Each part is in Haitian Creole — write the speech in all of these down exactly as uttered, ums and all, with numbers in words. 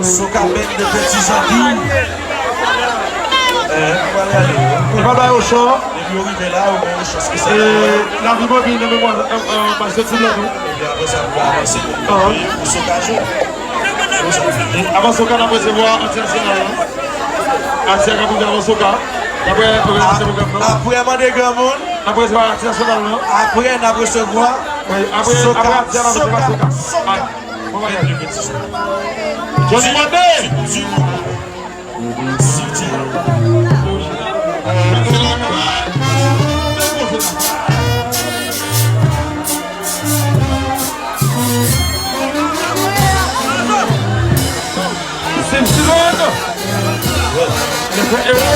Soka Band de Peti Zangi. Eh, nou pral ale. Nou pral bay Ochan. Depi yo rive la, yo bay Ochan. E, Lavi Bandi nan memwa, euh, euh, match de tir la tou. Epi apre sa, nou pral avanse. Pou Soka jwe. Avan Soka, n ap resevwa Anti Nasyonal la. Anti a ka pwodui avan Soka. Apre, apre, apre, apre, apre, mande granmoun. N ap resevwa Anti Nasyonal la. Apre, n ap resevwa Soka. Wi, apre, apre Anti a, n ap resevwa Soka. Soka, Soka. Ay, bon bagay. Johnny Monday! Simpson! Lè frè Ewo!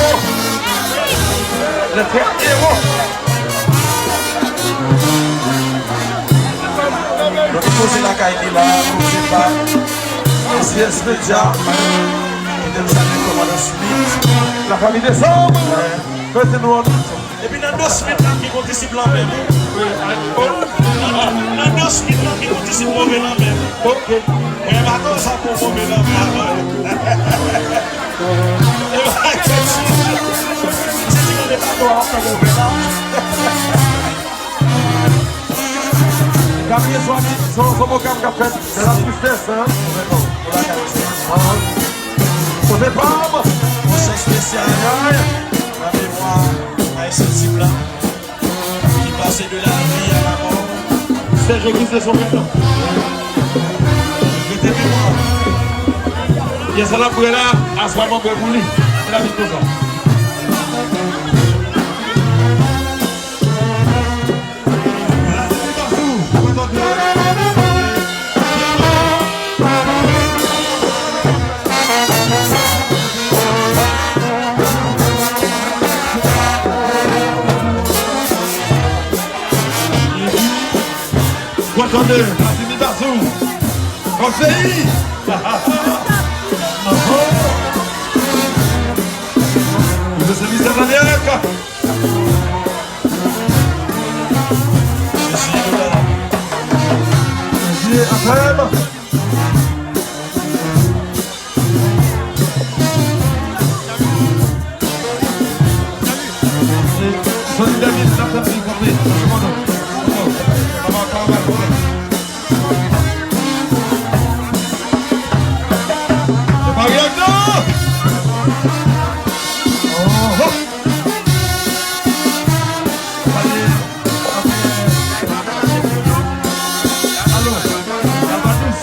Lè frè Ewo! Donk, koze lakay li la, koze pa S V S Media, ki te salye kòmandan Smith. La famille des hommes! Mete nou an. Epi nan dos Smith la ki gon disip lanmè. Nan dos Smith la ki gon disip move lanmè. Ok. Mwen bato sa pou move lanmè avan. E ba kèt. Se ti mande bato a fè move la. Gabriel Joanie, son, son pwogram k ap fèt, se la tristesse, hein. Move lanmè. Move pa m. Yon chèk espesyal nan memwa a Ayisyen Sib la. Ki pase de la vi a la mò. Sèj Ogis de son prè non. Rete memwa. Pyès sa l ap bwè la, aswè mwen bwè pou li. Se la vit konsa. Gwatande, Vladimir Bazou. Kòm peyi. Mezanmi, sa va byen. Mesye, afè m. Johnny David, n ap tann li kanpe. Nan segonn. Papa, papa, papa. Se pa reaktè! Oh, oh. Pale. Alo, la pa dous.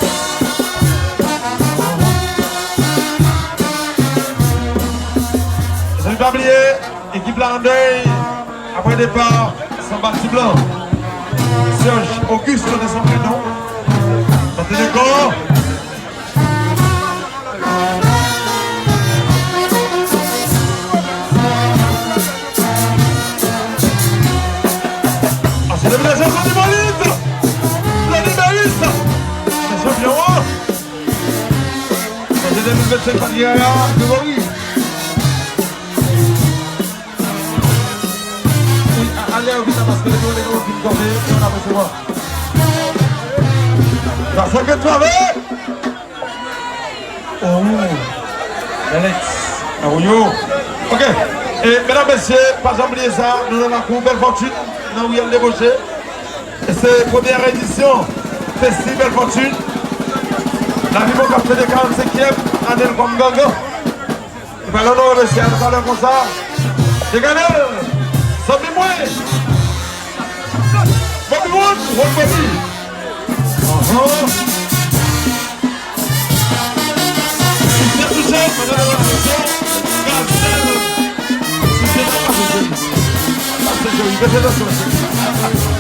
Zami pa bliye, ekip la an dèy apre depa Sanba Ti Blan. Serge Auguste de son prénom. Tante de kò. Ase de vle Jean Claude Moïse. Claude Moïse. Se chanpyon an. Ase de mil vennsenk pa t gen Yaya Gregory. Wi, a, ale yo vin nan paske yo vin kanpe, yo nan resevwa. Sa se ke twave. Oh, Alex. Ah, wi, yo. Ok. E, medam, mesye, pa janm bliye sa, nou nan lakou Bèl Fòtin, nan riyèl Deboche. E se premyè edisyon Festi Bèl Fòtin. Lavi Bòk ap fete karannsenkyèm ane l kòm gang. Li pral onore mesye a talè konsa. Deganèl, zanmi mwen. Bobby Wood, Wood Bobby. Anhan. Sisye touche, mwen nan relasyon. Gazèl. Sisye nan pa touche. Pase Johnny, pase nan sòs.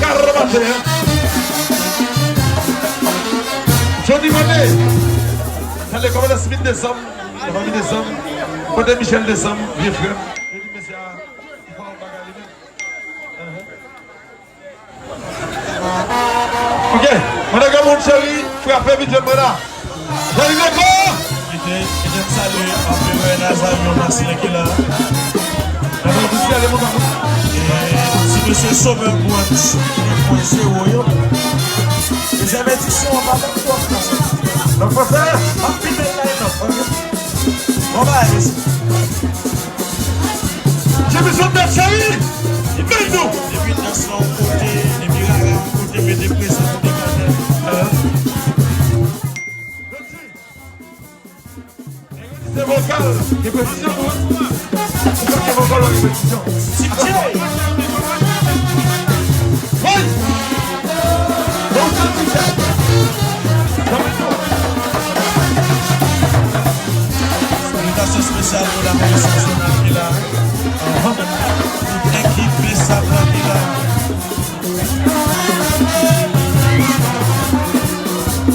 Karabate, hein. Johnny Mane. Tande kòman nan Smith desanm. Nan fanmi desanm. Kote Michel desanm, vye frè m. Epi mesye a, li fè yon bagay li menm. Ok, mande granmoun cheri, frape vit jwenn mwen la. Cheri Gwopo! Kite, kite m salye Anperè Nazaryon Maslin ki la. Gade yon ti ale moun pa moun. E ti mesye Summer Brunch, li pwen zewo yo. Dezyèm edisyon an pa bon twòp nan. Nan fransè? Ap pite line up, ok? Bon bagay, mesye. Jimmy Sanders, cheri! Li bay nou! Depi dans la yon kote, depi rara yon kote, mete prezan pou Deganèl. Se vokal, repetisyon, wi. Ou pa gen vokal, repetisyon. Ti, ti. Woy! Bon, sa, ti, sa. Sa, ti, sa. Salutations Espesyal pou la polis nasyonal ki la. Ahan. Tout ekip B S A P lan ki la.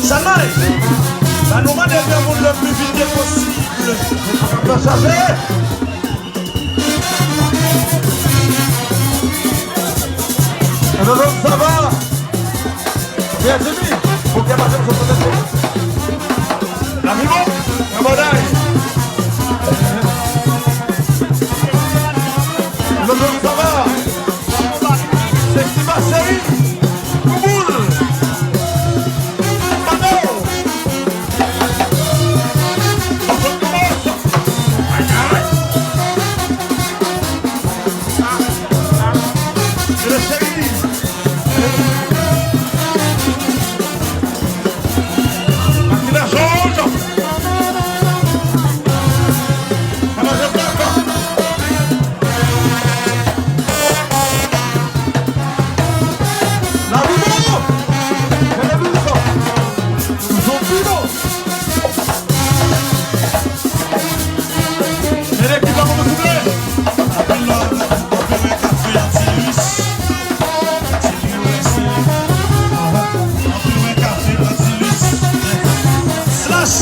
Chanmay, ba nou mande granmoun le pli vit ke posib. Nan chache. Sa va? Byen, Jimmy, bouke mache sou kote tou. Lavi bon, yon bagay. Lòt sa va. Sexy ma chérie. Bouboul. Mano. Ay, ay. Men ekip la kòmanse ble. Anpil love, anpil love, kafe Antilus. Anpil love, kafe Antilus. Slash.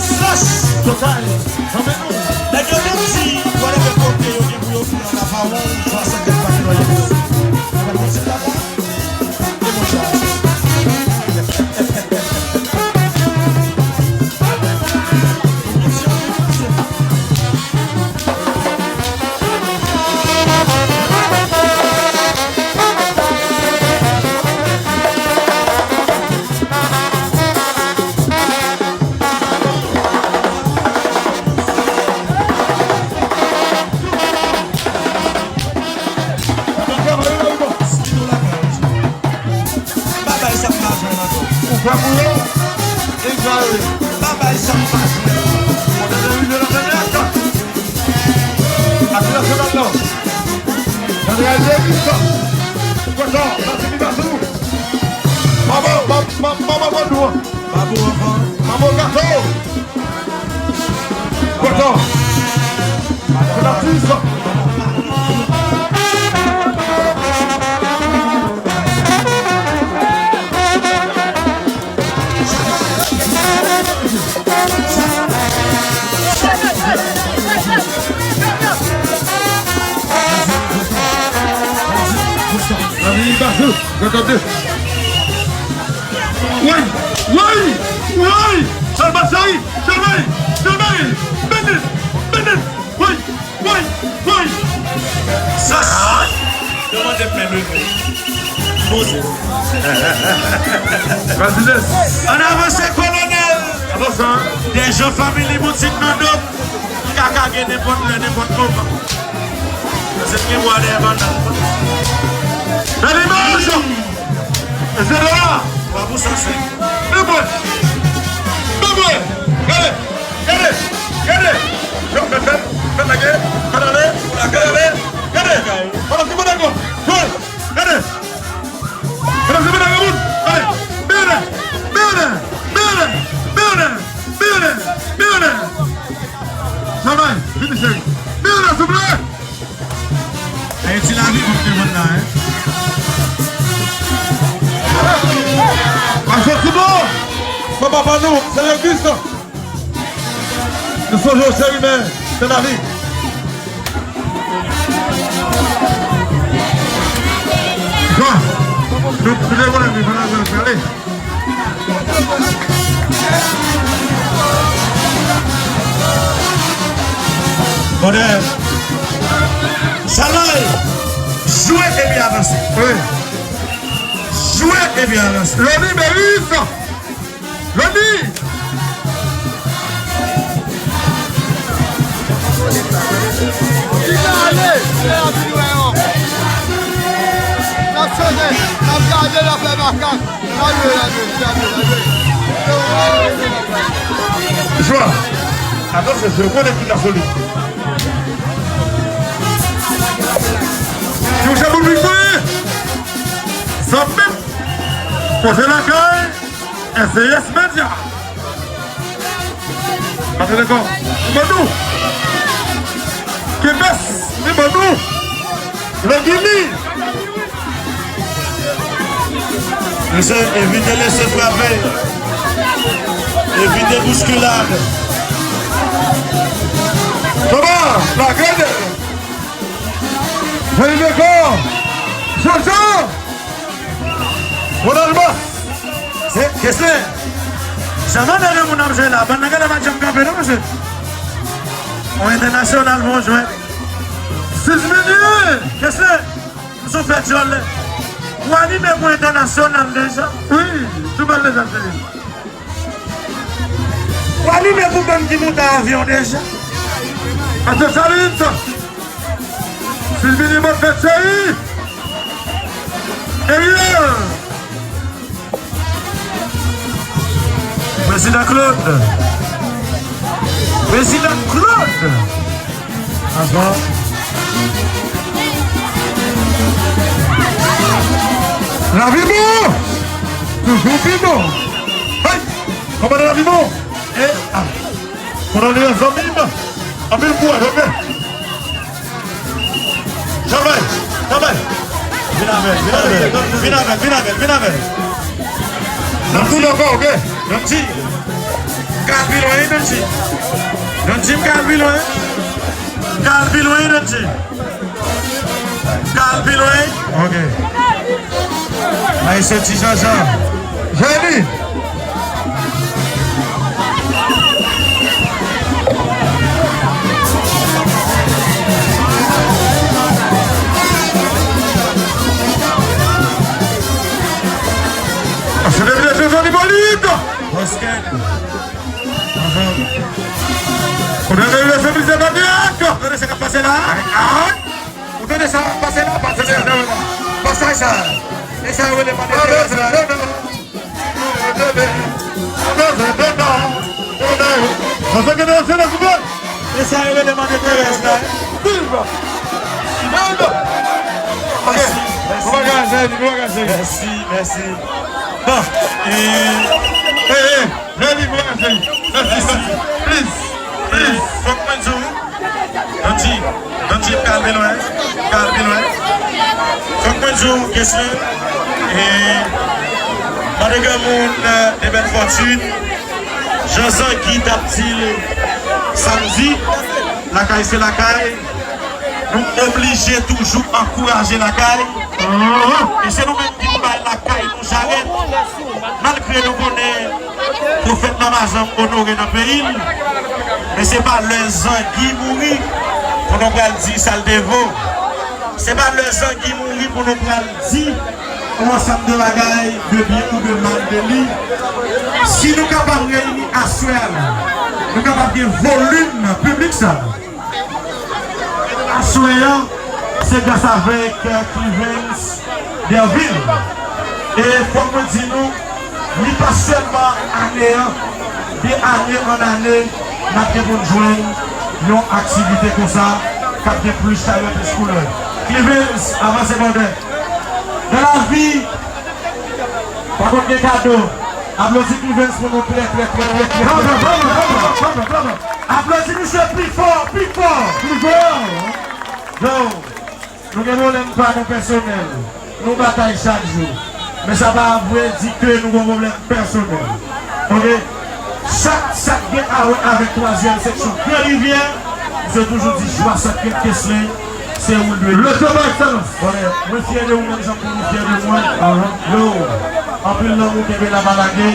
Slash. Total. Nèg yo te di, yo leve kote yo gen pou yo fè yon avawon, twasannkat pa kilomèt. Mwen konn se la. Pa bay sa m pa jwenn ankò. Ou pran pou yo? Egzare. Pa bay sa m pa jwenn. Mwen te vin jwenn ansanm ak sa. Ak sa se nan nan. Nan reyalite, egziste. Pwochon, nan ti pi basou. Mama, mama, mama, mama, mama. Babou anvan. Mama, gato. Pwochon. Fanatis. Woy! Woy! Woy! Salva Seri! Seri! Seri! Benin! Benin! Woy! Woy! Woy! Sas! Yo mande m men leve. Poze. Prezidan. Ann avanse, kolonèl! Avanse, hein? Dejan Family boutik nan do m. Kaka gen nenpòt lè, nenpòt moman. Se gen bwa dèyè bannann. Bèl imaj! E se de la! Twa pou san senk. Byen bwè! Byen bwè! Gade! Gade! Gade! Yo, fè, fè, fè lage, fè ale, fè ale, gade! Fè nan ti manda gwo! Jwe! Gade! Fè nan ti manda gwo moun! Gade! Byen! Byen! Byen! Byen! Byen! Byen! Byen! Chanmay, vini cheri! Byen, souple! Ayiti lavi pou te vann la, hein. Pa soti non! Fò papa nou, se Legliz la. Nou sonje w, cheri, men se lavi. Bon, nou, nou te konnen li, fò n al prale. Brother, Chanmay, jwe epi avanse. Wi. Jwe epi avanse. Loni Meris. Loni. Li ka ale, se la vi nou wè yo. N ap chante, n ap gade, n ap fè makak. Jwa. Atansyon, se yon bon ekip la solid. Yon chabon viktori. Zanmi. Kote lakay. S A S Media. Atende kò. Li ban nou. Kepès, li ban nou. Legimi. Mesye, evite lese frape. Evite bouskilad. Kòman? Lagade. Felipe kò. Jojo. Ronald Boss. Se, Keslen. Jan mannè gen moun ap jwe la. Bann nan genlè pa janm kanpe non, mesye. On entènasyonal bon jwè. Sis minit. Keslen. M sou fè djòl. Ou anime pou entènasyonal deja. Wi, tou bal deja fini. Ou anime pou bann ki moute avyon deja. Atè Salit. Silvini Bòt fèt cheri. Erye. Prezidan Claude. Prezidan Claude. Avan. Lavi bon. Toujou pi bon. Hey! Kòman lavi bon? E, a. Konnen li zanmi m. Anpil kouraj, ok? Travay, travay. Vin avè l, vin avè l, vin avè l, vin avè l, vin avè l. Nancy, ankò, ok? Nancy. Ka al pi lwen, wi, Nancy. Nancy, ka al pi lwen. Ka al pi lwen, Nancy. Ka al pi lwen. Ok. Ay, se ti Jean Jean. Jeni. Se de vye José Hippolyte. Basket. Ou tande sa k ap pase la? Ou tande sa k ap pase la? Pase sa, pase sa. Pasaj sa. E sa yo rele mande Terès la. Sa se ke nan se nan koupe. E sa yo rele mande Terès la. Viv! Viv! Ok. Mèsi, mèsi. Mèsi, mèsi. Bon, e, e, e. Mèsi pou la cheri. Mèsi, mèsi. Please, please. Fòk mwen di w, Donji, Donji, kalme lwen, kalme lwen. Fòk mwen di w, kesyon, e, pa de granmoun, e, de bèl fòtin, jan Zangi t ap di l samdi, lakay se lakay. Nou oblije toujou ankouraje lakay. E se nou menm ki pou bay lakay nou jarèt. Malgre nou konnen pwofèt la pa janm onore nan peyi l, men se pa lè Zangi mouri pou nou pral di sa l te vo. Se pa lè Zangi mouri pou nou pral di yon ansanm de bagay de byen ou de mal de li. Si nou kapab reyini aswè a la, nou kapab gen volim piblik sa. Aswè a, se gras avèk, e, Clevens Derville. E fòk mwen di nou, li pa sèlman ane an, de ane an ane, n ap gen pou n jwenn yon aktivite konsa, k ap gen plis chalè, plis koulè. Clevens, avanse brother. Nan lavi, pa konn gen kado. Aplodi Clevens pou nou trè, trè, trè, trè, trè, trè. Bravo, bravo, bravo, bravo, bravo. Aplodi misye pi fò, pi fò. Pi fò. Yo, nou gen pwoblèm pa nou pèsonèl. Nou batay chak jou. Men sa pa vle di ke nou gen pwoblèm pèsonèl. Ok? Chak sa k gen a wè avèk twazyèm seksyon Gran Rivyè, misye toujou di jwa sa k fèt Keslen, se ou l dwe. Respè pa ekselans. Bon, mwen fyè de ou menm jan pou nou fyè de mwen. Yo, anpil lanmou, kenbe la, pa lage.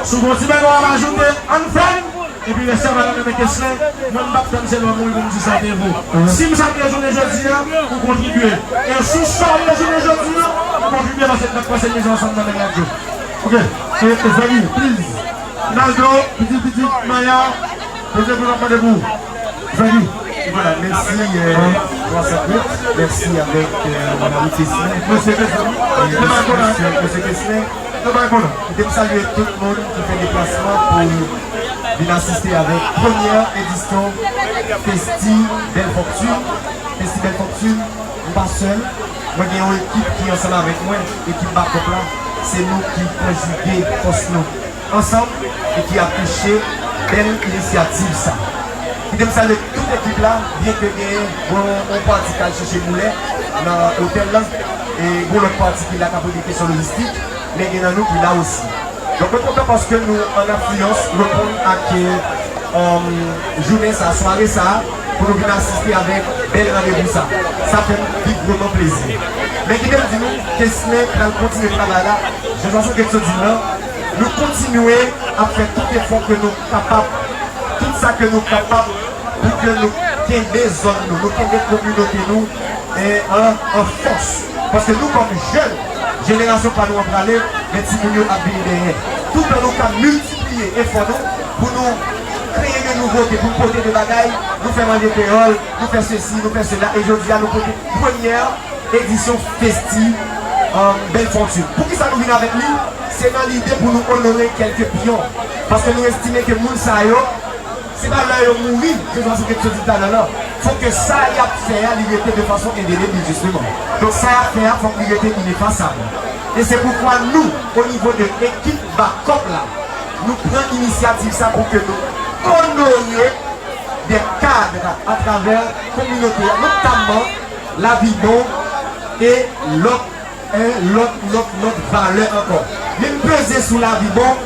Si w gen yon ti bagay w ap ajoute, ann fè l. Epi reste a pa nan men Keslen, mwen m p ap tann se lè w mouri pou m di sa te vo. Si m sa te jounen jodi a, ou kontribye. E si w sa w ye jounen jodi a, ou kontribye paske n ap pase mizè ansanm nan menm radyo. Ok. E, e, Zangi, please. Naldo, pitit, pitit, Maya, poze pou n ap mande pou ou. Zangi. Voilà, mèsi, euh, Jean Sacré. Mèsi avèk, euh, Marie Keslen. Mesye Keslen. Mesye Keslen. Nou pa konnen. Mwen te salye tout moun ki fè deplasman pou vin asiste avèk premyè edisyon Festi Bèl Fòktin. Festi Bèl Fòktin, m pa sèl. Mwen gen yon ekip ki ansanm avèk mwen, ekip Bakòp la. Se nou ki konjige fòs nou ansanm e ki akouche Bèl inisyativ sa. Kite m salye tout ekip la, byen ke gen yon, yon pati k al chèche boulen nan otèl la, e gen lòt pati ki la k ap regle kesyon lojistik, men gen nan nou ki la osi. Donk, mwen kontan paske nou an afliyans reponn ak, um, jounen sa, sware sa, pou nou vin asiste avèk bèl randevou sa. Sa fè m pi vrèman plezi. Men kite m di nou, Keslen pral kontinye travay la, jan Jean Socrates di l lan, nou kontinye ap fè tout efò ke nou kapab, tout sa ke nou kapab pou ke nou kenbe zòn nou, nou kenbe kominote nou, e, an, an fòs. Paske nou kòm jèn, jenerasyon pa nou an prale, men timoun yo ap vini dèyè. Toutan nou ka miltipliye efò nou pou nou kreye de nouvote, pou nou pote de bagay, nou fè manje kreyòl, nou fè sesi, nou fè sela, e jodi a nou pote premyè edisyon Festi, um, Bèl Fòtin. Poukisa nou vin avèk li? Se nan lide pou nou onore kèlke pyon. Paske nou estime ke moun sa yo, se pa lè yo mouri, se sa se kèk soti talè la. Fò ke sa y ap fè a, li rete de fason endelebil, jisteman. Donk sa y ap fè a, fòk li rete inefasab. E se poukwa nou, o nivo de ekip Bakòp la, nou pran inisyativ sa pou ke nou onore de kad atravè kominote a, notamman Lavi Bon e lòt, e lòt, lòt, lòt valè ankò. Men m peze sou Lavi Bon,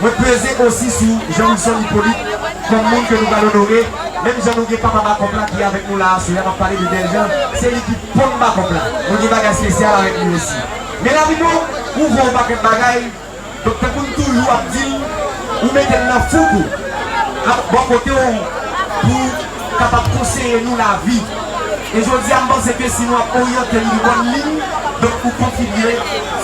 mwen peze osi sou Jean Wilson Hyppolite kòm moun ke nou pral onore. Menm jan nou gen papa Bakòp la ki avèk nou la aswè a, m ap pale de Deljean, se li ki ponn Bakòp la. Nou gen bagay espesyal avèk li osi. Men Lavi Bon, ou vwè yon pakèt bagay, Donk, tankou m toujou ap di l, ou mete l nan fouk ou, ap bò kote w pou kapab konseye nou lavi. E jodi a, m panse ke si nou ap oryante l nan bòn liy, donk ou kontribye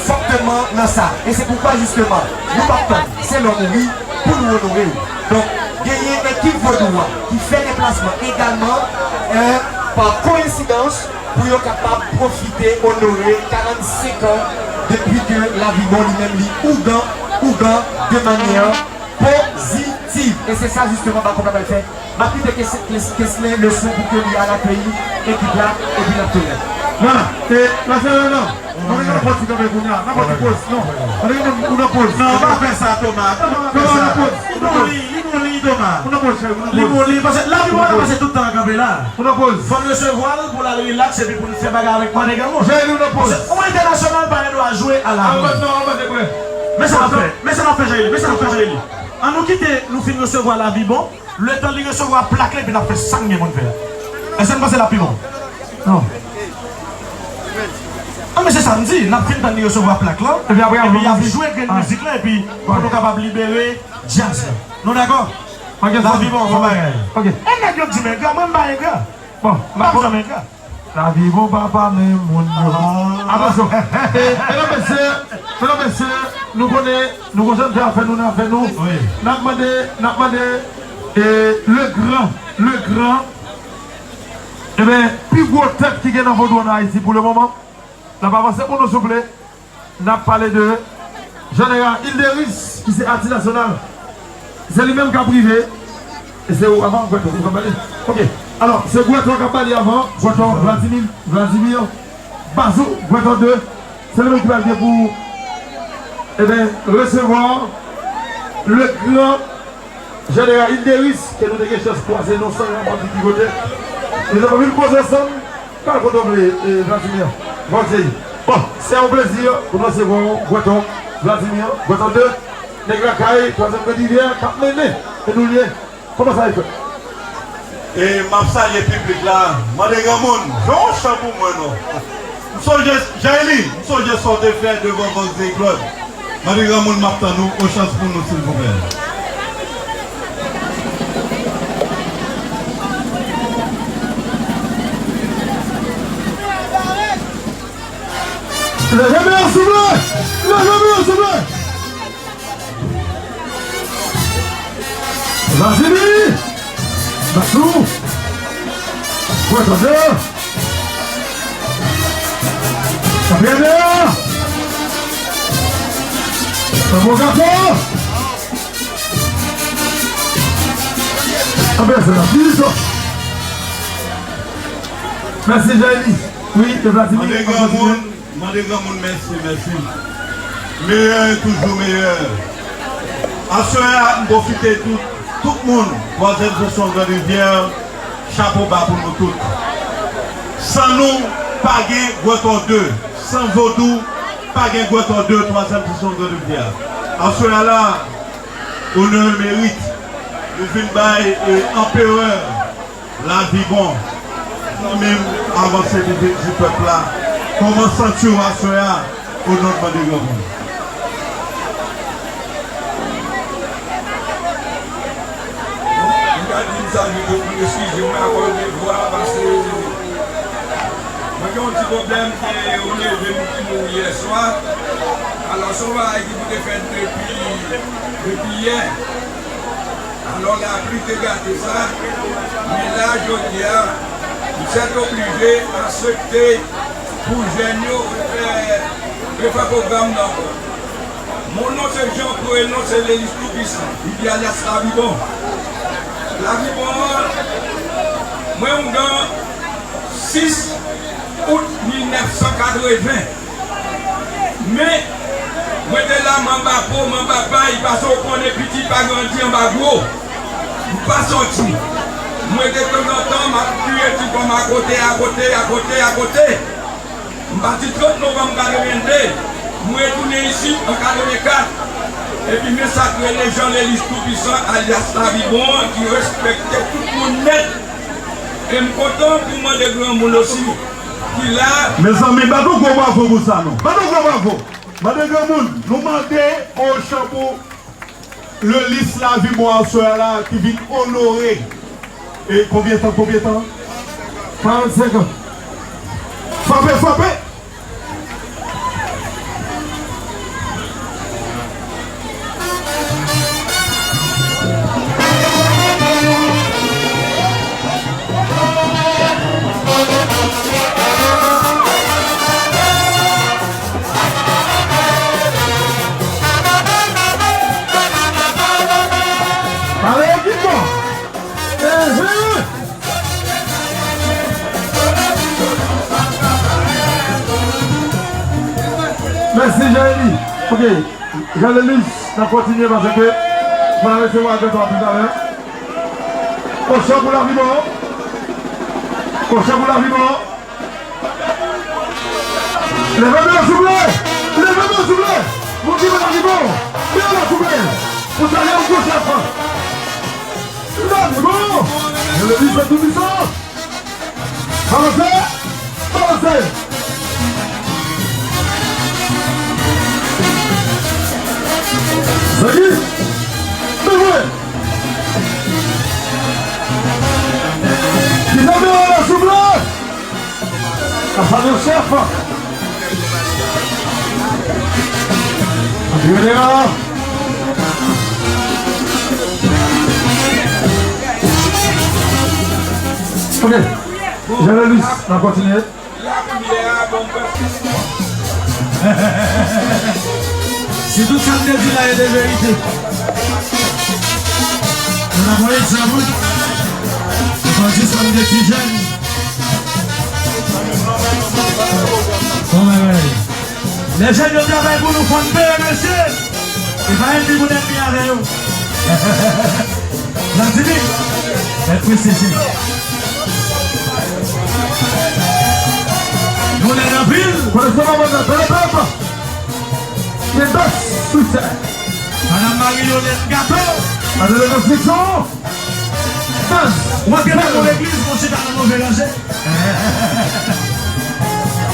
fòteman nan sa. E se poukwa, jisteman, nou p ap tann, se lè w mouri pou nou onore w. Donk, genyen ekip Vodou a ki fè deplasman egalman, e, pa koyensidans, pou yo kapab pwofite onore karannsenk an depi ke Lavi Bon li menm li ougan, ougan de manyè pozitiv. E se sa jisteman Bakòp la pral fè. M ap kite Kes-, Kes-, Keslen leson pou ke li al akeyi ekip la, epi n ap tounen. Vwala. E, la se non. Mwen gen yon pòz ki kanpe kounye a. Nan pòz ki pòz. Non. Mwen gen yon pòz. Non, pa fè sa, Toma. Toma, pa fè sa. Li bon, li, li bon, li, Toma. Li bon, li, paske Lavi Bon pa ka pase tout tan an kanpe la. Ou nan pòz. Fò n resevwa l pou l al rilaks epi pou n fè bagay avèk Mandegan Moun. Jèli, ou nan pòz. Paske yon entènasyonal pa gen dwa jwe a la. Anfèt, non, anfèt, e vre. Men sa n ap fè, men sa n ap fè, Jèli, men sa n ap fè, Jèli. An nou kite nou fin resevwa Lavi Bon, letan li resevwa plak la, epi n ap fè sa n gen pou n fè a. Èske n panse l ap pi bon? Non. An, men se sa m di, n ap fin tann li resevwa plak la, epi apre, epi y ap jwe grenn mizik la, epi pou nou kapab libere djaz la. Nou dakò? Lavi Bon, fò bagay. Ok. E nèg yo di m engra, mwen m pa engra. Bon, m pa janm engra. Lavi Bon papa, men moun yo. Atansyon. E, medam, mesye, medam, mesye, nou konnen, nou konsantre afè nou nan afè nou. Wi. N ap mande, n ap mande, e, le gran, le gran, enben, pi gwo tèt ki gen nan vodou an Ayiti pou le moman. N ap avanse pou nou, souple. N ap pale de Jean Nera Hilderis, ki se atis nasyonal. Se li menm k ap rive. E se ou avan, Gwètò, ou k ap pale. Ok. Alò, se Gwètò k ap pale avan. Gwètò Vladimir, Vladimir Bazou, Gwètò de. Se li menm ki pral gen pou, enben, resevwa le gran Jean Nera Hilderis, ke nou te gen chans kwaze non sa yo anvan ki kote. Nou te vin poze ansanm, pa kote w vle, e, Vladimir. Bon, se yon plezi pou nou resevwa w, Gwètò Vladimir, Gwètò de, nèg lakay, twazyèm Grann Rivyè, k ap mennen, e nou l ye. Kòman sa ye fèt? E m ap salye piblik la. Mande granmoun, jwe yon chan pou mwen non. M sonje, Jayli, m sonje sa w te fè devan Vòs Claude. Mande granmoun, m ap tann ou, on chans pou nou, silvouplè. Leve men yo, souple! Leve men yo, souple! Vladimir! Basou! Pran tande! Kapyèn deyò! Tanbou gato! Anbyen se la pito! Mèsi, Jayli. Wi, e Vladimir. Mande granmoun, mande granmoun mèsi, mèsi. Meyè toujou meyè. Aswè a, m pwofite tou Tout moun, twazyèm sesyon Grand Rivière, chapo ba pou nou tout. San nou, pa gen Gwètò de. San Vodou, pa gen Gwètò de, twazyèm sesyon Grand Rivière. Aswè a la, onè e merit, nou vin bay, e, anperè Lavi Bon. Zanmi m, avanse pou beni pèp la. Kòman santi w aswè a, o non de Mandé Granmoun? Bon, m ka di m sa, m eskize mwen akòz de vwa, paske mwen gen yon ti pwoblèm ke yon neve m ki mouri yè swa. Alò, se yon bagay ki pou te fèt depi, depi yè. Alò, lapli te gate sa, men la, jodi a, m sètoblije aksepte pou jèn yo refè, refè pwogram nan ankò. Mon non se Jean Proenon, se Lelis Toupisan, Vivi alyas Lavibon. Lavibon an, mwen ougan sis out mil nèf san katreven. Men, mwen te la m anba po, m anba pay, paske w konnen piti pa grandi anba gwo. M pa sòti. Mwen te tanzantan, m ap kriye ti fanm akote, akote, akote, akote. M pati trant novanm katreven de, m retounen isit an katreven kat. Epi men sa k rele Jean Lelis Toupisan, alyas Lavibon an, ki respekte tout moun nèt. E m kontan pou Mandé Granmoun osi, ki la. Mezanmi, bat yon gwo bravo pou sa non. Bat yon gwo bravo. Mandé Granmoun, nou mande Ochan pou Lelis Lavibon aswè a la ki vin onore. E konbyen tan, konbyen tan? Karannsenk an. Frape, frape! Pale ekip lan. Ehe! Mèsi, Jean-Élie. Ok, Jean-Élie, n ap kontinye paske mwen resevwa grantan toutalè. Ochan pou Lavibon. Ochan pou Lavibon. Leve men w, souple! Leve men w, souple! Moun ki pa Lavibon, men w la, souple! Pou salye yon gwo chèf! Lavibon! Lelis Toupisan! Avanse! Avanse! Segi! Devwe! Ki sa nou wè la, souple? Sa salye chèf. Antre la. Ok. Jean-Lelis, n ap kontinye. Si tout sa m te di la e de verite, nou t ap wè egzanp, wi. Ou pa di sa m te ti jèn. Bon bagay. Lè jèn yo travay pou nou, fò n peye, mesye. E pa ènmi pou n ènmi avè yo. Vladimir, mèt prese, cheri. Nou lèd anpil. Konesman mwen nan tele pèp. Gen bas sou tè. Madanm Marie Yolène Gato. Madanm Benediksyon. Bas. Ou antre nan yon legliz, ou chita nan move ranje.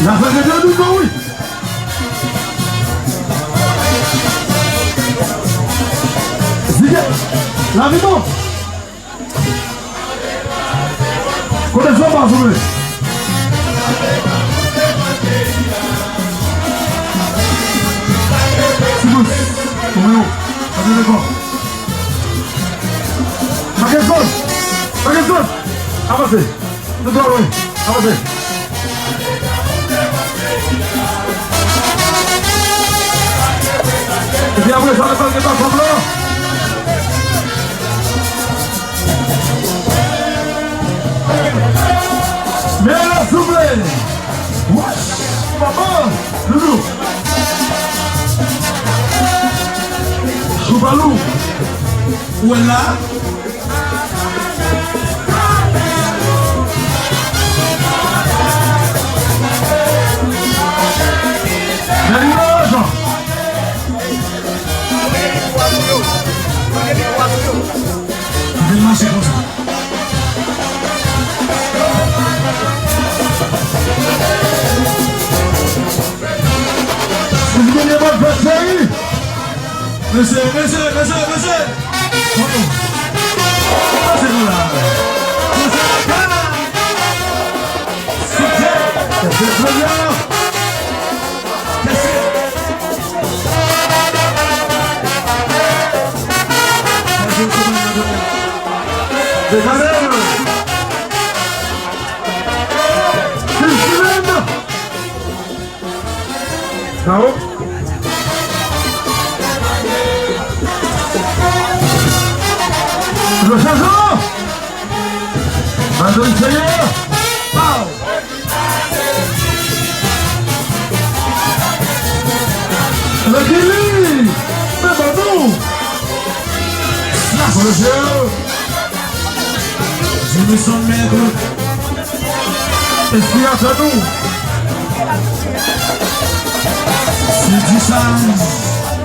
Lafè de Dieu, nou, wi. Zidye, Lavibon. Kote zòb a, souple? Silvous, kòmè yo, kòmè yo. Makenson! Makenson! Avanse! Nou twò lwen! Avanse! Epi apre sa, nou pral gen pafòm lan. Men la, souple! Wach! Papa! Doudou! Chou pa lou! Ou wè l la? Mesye, mesye, mesye, mesye. Oh. Mesye nou la. Mesye la. Site. Mesye Junior. Mesye. Degade. Mesye. Bravo. Le changement. Madan Seyè. Pow. Le Guili. Fè ban nou. Slash. Bonjou. Jimmy son mèt. Enspiratè nou. Se di sa,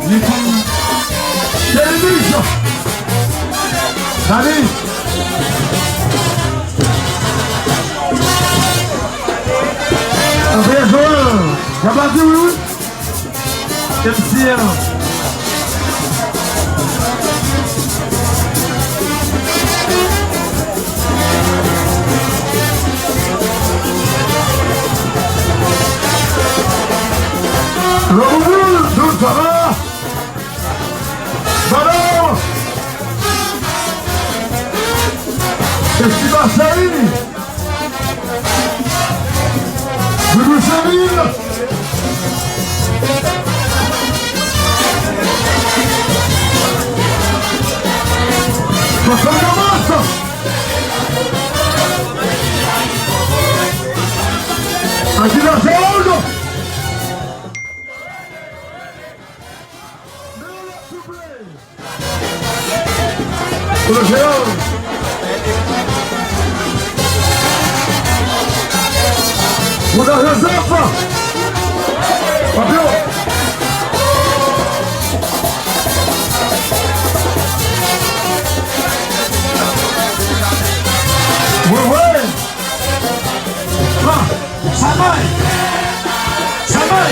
lekòl. Televizyon. Dani. Anpè Joel. Y ap la di wi, wi. M C L. Lòbouboul, Douz, sa va? Madam! Festival Cheri! Doudou Cheri! Kòkòt Damas! Akina Sound! Pou le Jean. Pou la Joseph. Papyo. Wi, wi. Ah, Samay! Samay!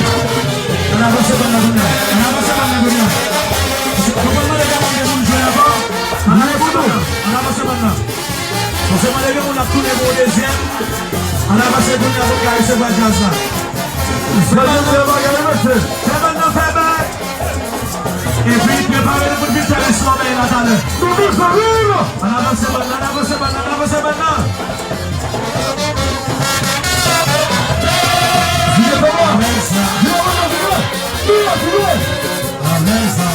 Ann avanse bann nan kounye a. Ann avanse bann nan kounye a. Nou pral mande kòman gen moun jwe ankò. Ann avanse bann nan. Ann avanse bann nan. Paske mande gen moun ap tounen pou yon dezyèm. Ann avanse kounye a pou n ka resevwa djaz la. Fè bann nan, fè bann nan, fè bann. Epi, prepare nou pou n vin fè rès lanmè la talè. Ann avanse bann nan, ann avanse bann nan, ann avanse bann nan. Vire kòman? Vire kòman, vire? Vire, vire! Amèn sa.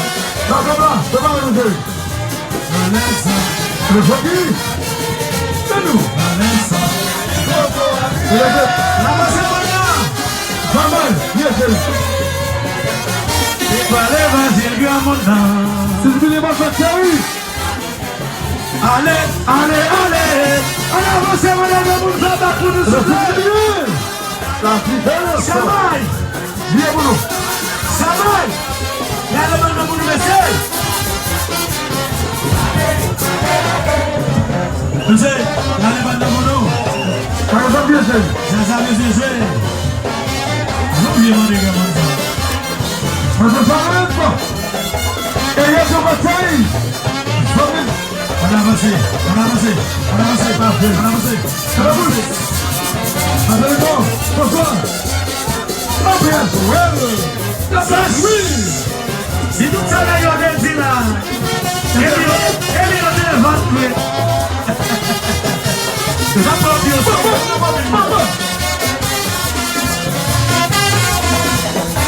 Nan kòman? Kòman nou fè? Amèn sa. Le fòki? Se nou. Amèn sa. Leve. N avanse bann nan. Kòman? Vire, cheri. Se pa levanjil granmoun nan. Si w vini, mwen fè cheri. Ale, ale, ale. Ann avanse, mwen leve moun fè bak pou nou souple. Samay! Vye pou nou. Samay! Gade moun nan pou nou mesye. Mesye, gade moun nan pou nou. Gade sa byen jwe. Sa sa mesye jwe. Nou byen mande granmoun sa. Mwen se sa menm. Erè se batay. Zanmi. Ann avanse, ann avanse, ann avanse, ann avanse, ann avanse. Ann avanse. Ann avanse. Ann avanse. Sa jwi. Si tout sa nèg yo te di la, epi yo, epi yo te vann vre. Se sa pwòp yo.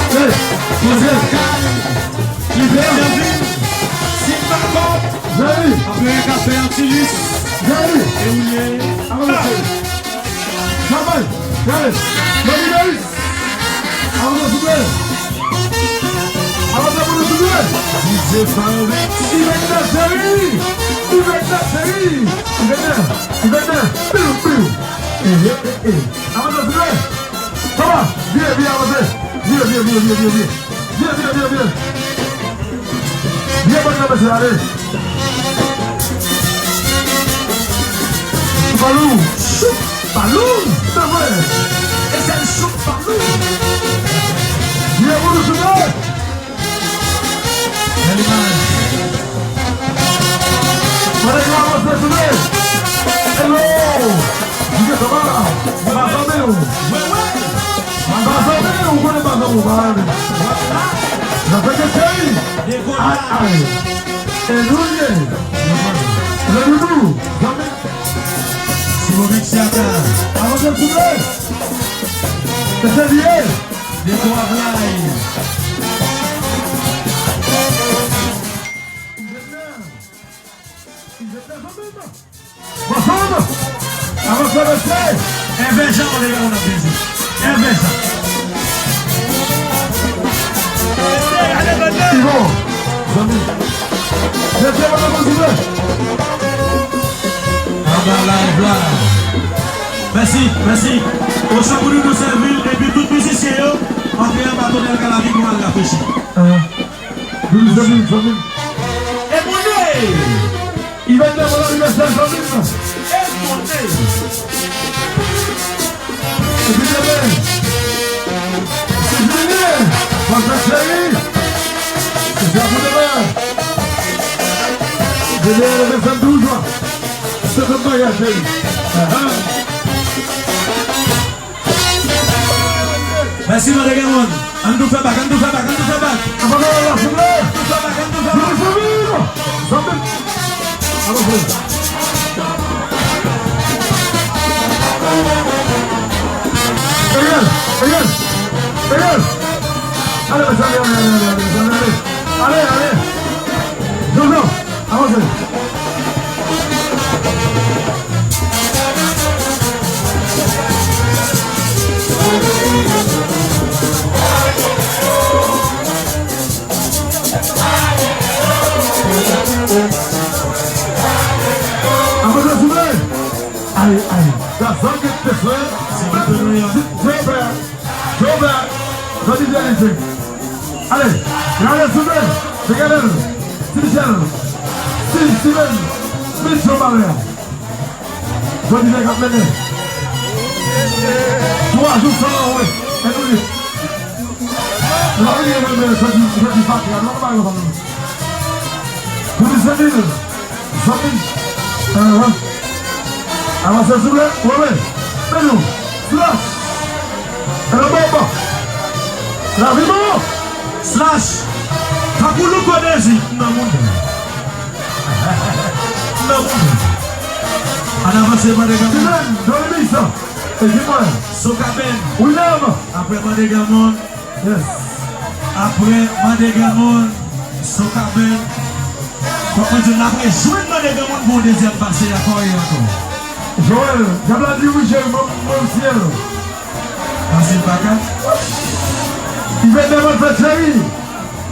Hey, Joseph. Li fè anvi. Si m pa kò, Jerry. Apre yon kafe Antilis. Jerry. E ou ye. Avanse. Travay. Jerry. Jerry, Jerry. Avanse, souple. Avanse pou nou, souple. D J Farid. Ivètè, Jerry. Ivètè, Jerry. Ivètè. Ivètè. Piu, piu. Eh, eh, eh, eh. Avanse, souple. Papa, vire, vire, avanse. Vire, vire, vire, vire, vire, vire. Vire, vire, vire, vire. Vire, bòn nan, mesye, ale. Palou. Choup, Palou. Se vre. E se l choup, Palou. Vire pou nou, souple. Bèl imaj. Mande yo avanse, souple. Hello. Di ke sa va? M pa tande w. M pa tande w, ou konnen m pa tande w, pa tande. Nan fè ke cheri. Ay, ay. E nou ye. Le doudou. Zanmi. Simonik Siaka. Avanse, souple. Se serye. Depo a flay. Envèjan, mwen deja konn ap beze. Envèjan. Ivo, zanmi. Mete mwen nan kontinye. Anba live la. Mèsi, mèsi. Ochan pou nou sèvi l, epi tout mizisyen yo, antre anba tonèl Galavi pou al rafrechi. Vin, zanmi, zanmi. E Bondye! Ivètè, bon anivèsè, zanmi m nan. E Bondye! Epi demen, si Jimmy, pase cheri, se sa pou demen. Demen, le vingt-cinq douze, se fèt bagay, cheri. Ahan. Mèsi, Mande Granmoun. Ann tou fè bak, ann tou fè bak, ann tou fè bak. Ann tou fè bak, ann tou fè bak. Ariel, Ariel, Ariel. Ale, mèsi, ale, ale. Ale, ale. Jojo. Avanse. Avanse, souple. Ay, ay. Gazon ki te fè. Se Joe Bert. Joe Bert. Johnny Bert. Ale, gade souple. Se gade l. Ti Michel. Ti Steven. Mitch Romain. Jodi nèg ap mennen. Twa jou san anwe. E nou li. Nou pa vini menm, men jodi, jodi fatra. Nou pa vini konn. Pou di zanmi nou. Zanmi. Ahan. Avanse souple. Wè, wè. Men nou. Slash. E nan bon bò. Lavi bon. Slash. Tankou Louko Dezi. Nan moun. Nan moun. Ann avanse, Mande Granmoun. Steven, Dominis, ekip mwen. Sokaben. William. Apre Mande Granmoun. Yes. Apre Mande Granmoun, Sokaben. Fòk mwen di w, n ap rejwenn Mande Granmoun pou yon dezyèm pase ankò e ankò. Joel, dyab la di wi, cheri, mwen, mwen syèl. Pase l pa ka. Ivètè, bòn fèt, cheri.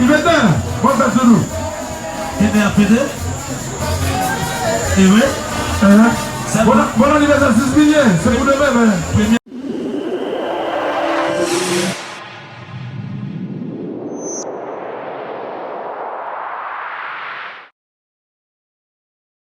Ivètè, bòn fèt, doudou. Ivètè ap fete? E vre? Bon, bon anivèsè sis milye, se pou demen, men. Premye.